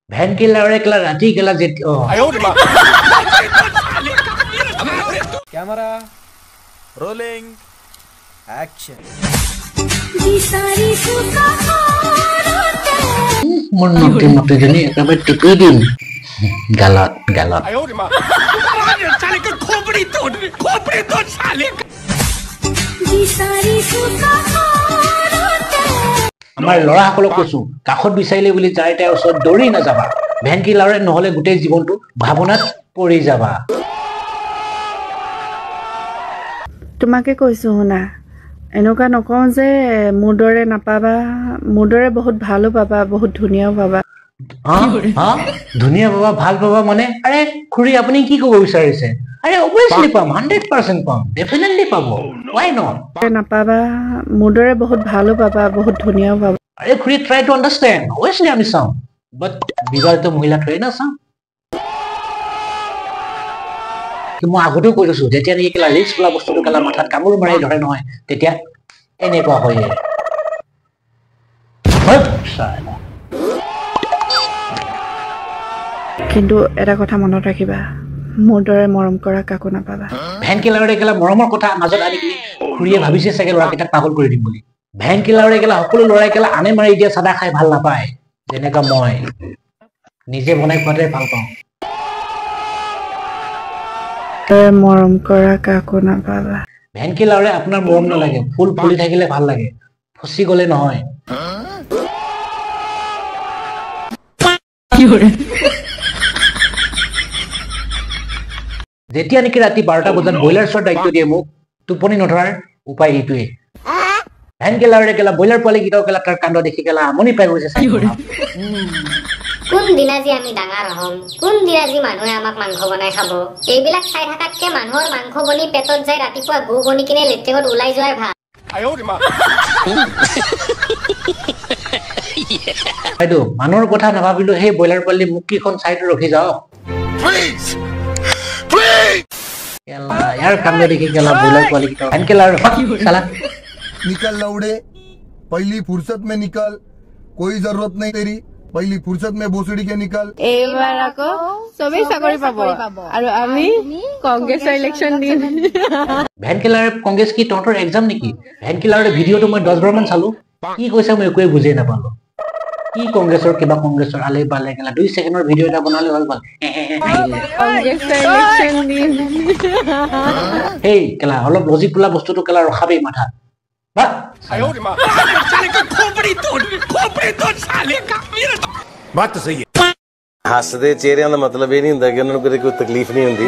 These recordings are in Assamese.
ভেন কিলাৰে কেলা ৰাতি কেলা যেতিয়া ক্যামেৰা ৰোলিং একশ্যন। মোৰ নতি মতিজনী একেবাৰে টিপি দিম গালত গালত। আমাৰ ল'ৰাসকলক কৈছো, কাষত বিচাৰিলে বুলি যাই তাইৰ ওচৰত দৌৰি নাযাবা। ভেন কিলাৰে নহ'লে গোটেই জীৱনটো ভাৱনাত পৰি যাবা। তোমাকে কৈছো শুনা, এনেকুৱা নকওঁ যে মোৰ দৰে নাপাবা, মোৰ দৰে বহুত ভালো পাবা, বহুত ধুনীয়াও পাবা। ধুনীয়া পাবা, ভাল পাবা মানে? আৰে খুৰী আপুনি কি ক'ব বিচাৰিছে? আৰে অবভিয়াছলি পাম, 100% পাম, ডেফিনেটলি পাব, why not? নাপাবা, মোৰ দৰে বহুত ভালো পাবা, বহুত ধুনীয়াও পাবা। আৰে খুৰী ট্ৰাই টু আণ্ডাৰষ্টেণ্ড, অবভিয়াছলি আমি চাওঁ, বাট বিবাহিত মহিলা থৈ না চাওঁ। মই আগতেও কৈ থৈছো, যেতিয়া নেকি কেলা ৰিক্স বোলা বস্তুটো কেলা মাথাত কামোৰ মাৰি ধৰে নহয়, তেতিয়া এনেকুৱা হয়। কিন্তু এটা কথা মনত ৰাখিবা, মোৰ দৰে মৰম কৰা কাকো নাপাবা। ভেন কিলাৰে কেলা মৰমৰ কথা মাজত আনি কিনি খুৰীয়ে ভাবিছে চাগে ল'ৰাকেইটাক পাগল কৰি দিম বুলি। ভেন কিলাৰে কেলা সকলো ল'ৰাই কেলা আনে মাৰি দিয়া চাদা খাই ভাল নাপায়, যেনেকা মই নিজে বনাই খোৱাতে ভাল পাওঁ। মৰম কৰা কাকো নাপাবা। ভেন কিলাৰে আপোনাৰ মৰম নালাগে, ফুল ফুলি থাকিলে ভাল লাগে, ফচি গলে নহয়। যেতিয়া নেকি ৰাতি 12টা বজাত ব্ৰইলাৰ চোৱাৰ দায়িত্ব দিয়ে মোক, টোপনি নধৰাৰ উপায় এইটোৱে। ভেন কিলাৰে কেলা ব্ৰইলাৰ পোৱালি কেইটাও কেলা তাৰ কাণ্ড দেখি কেলা আমনি পাই গৈছে। কোন দিনা যে আমি ডাঙৰ হ'ম, কোন দিনা যে মানুহে আমাক মাংস বনাই খাব, এইবিলাক চাই থকাতকে মানুহৰ মাংস বনি পেটত যাই ৰাতিপুৱা গু বনি কিনে লেট্ৰিনত ওলাই যোৱাই ভাল। বাইদেউ মানুহৰ কথা নাভাবিলো, সেই ব্ৰইলাৰ পোৱালি মুখকেইখন চাইড ৰখি যাওক। ইয়াৰ কাণ্ড দেখি কেলা ব্ৰইলাৰ পোৱালি কেইটা ভেন কিলাৰ চালা। निकल लौड़े, पहली फुर्सत में निकल, कोई जरूरत नहीं तेरी, पहली फुर्सत में भोसड़ी के निकल। এইবাৰ আকৌ চবেই চাকৰি পাব আৰু আমি কংগ্ৰেছৰ ইলেকশ্যন দিম। ভেন কিলাৰে কংগ্ৰেছ কি তহঁতৰ এক্সাম নেকি? ভেন কিলাৰে ভিডিঅ'টো মই 10 বাৰমান চালো, কি কৈছে মই একোৱে বুজিয়ে নাপালো। কি কংগ্ৰেছৰ কিবা কংগ্ৰেছৰ আলে পালে কেলা 2 ছেকেণ্ডৰ ভিডিঅ' এটা বনালে ভাল পাল। কংগ্ৰেছৰ ইলেকশ্যন দিম। সেই কেলা অলপ লজিক বোলা বস্তুটো কেলা ৰখাবি মাথাত। बात तो सही है। ਹੱਸਦੇ ਚਿਹਰਿਆਂ ਦਾ ਮਤਲਬ ਇਹ ਨਹੀਂ ਹੁੰਦਾ ਕਿ ਉਹਨਾਂ ਨੂੰ ਕਦੇ ਕੋਈ ਤਕਲੀਫ ਨਹੀਂ ਹੁੰਦੀ,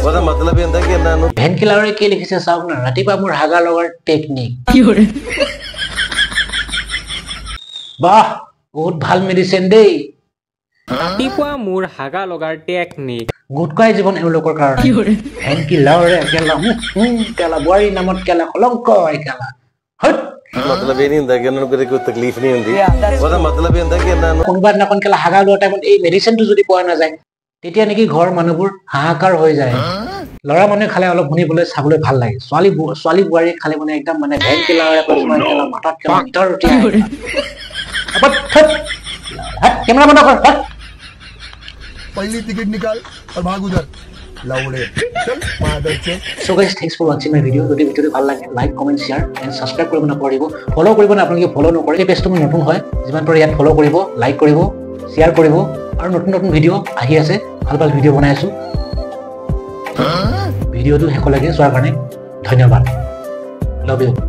ਉਹਦਾ ਮਤਲਬ ਇਹ ਹੁੰਦਾ ਕਿ ਇਹਨਾਂ ਨੂੰ। ভেন কিলাৰে কি লিখিছে চাওক না, ৰাতিপুৱা মোৰ হাগা লগাৰ টেকনিক। বাহ, বহুত ভাল মেডিচিন দেই। ৰাতিপুৱা মোৰ হাগা লগাৰ টেকনিক। গুটকাই জীৱন এওঁলোকৰ কাৰণে। ভেন কিলাৰে কেলা কেলা বোৱাৰীৰ নামত কেলা কলংক কেলা। ਮਤਲਬ ਇਹ ਨਹੀਂ ਹੁੰਦਾ ਕਿ ਉਹਨਾਂ ਨੂੰ ਕਦੇ ਕੋਈ ਤਕਲੀਫ ਨਹੀਂ ਹੁੰਦੀ, ਉਹਦਾ ਮਤਲਬ ਇਹ ਹੁੰਦਾ ਕਿ ਇਹਨਾਂ ਨੂੰ। কোনোবা দিনাখন কেলা হাগা লোৱা টাইমত এই মেডিচিনটো যদি পোৱা নাযায়, তেতিয়া নেকি ঘৰৰ মানুহবোৰ হাহাকাৰ হৈ যায়। ল'ৰা মানুহে খালে অলপ শুনিবলৈ চাবলৈ ভাল লাগে, ছোৱালী ছোৱালী বোৱাৰীয়ে খালে মানে একদম মানে ভেন কিলাৰে মাথাত কেলা ভিতৰ উঠি আহে। কেমেৰা বন্ধ কৰ। पहली टिकट निकाल और भाग उधर लाउडे, चल मादर से। So guys, thanks for watching my video. যদি ভিডিওটো ভাল লাগে like, comment, share and subscribe কৰিব নাপাহৰিব। ফলো কৰিব না, আপোনালোকে ফলো নকৰে, এই পেজটো মোৰ নতুন হয়, যিমান পাৰে ইয়াত ফলো কৰিব, লাইক কৰিব, শ্বেয়াৰ কৰিব আৰু নতুন নতুন ভিডিঅ' আহি আছে, ভাল ভাল ভিডিঅ' বনাই আছো। ভিডিঅ'টো শেষলৈকে চোৱাৰ কাৰণে ধন্যবাদ। Love you.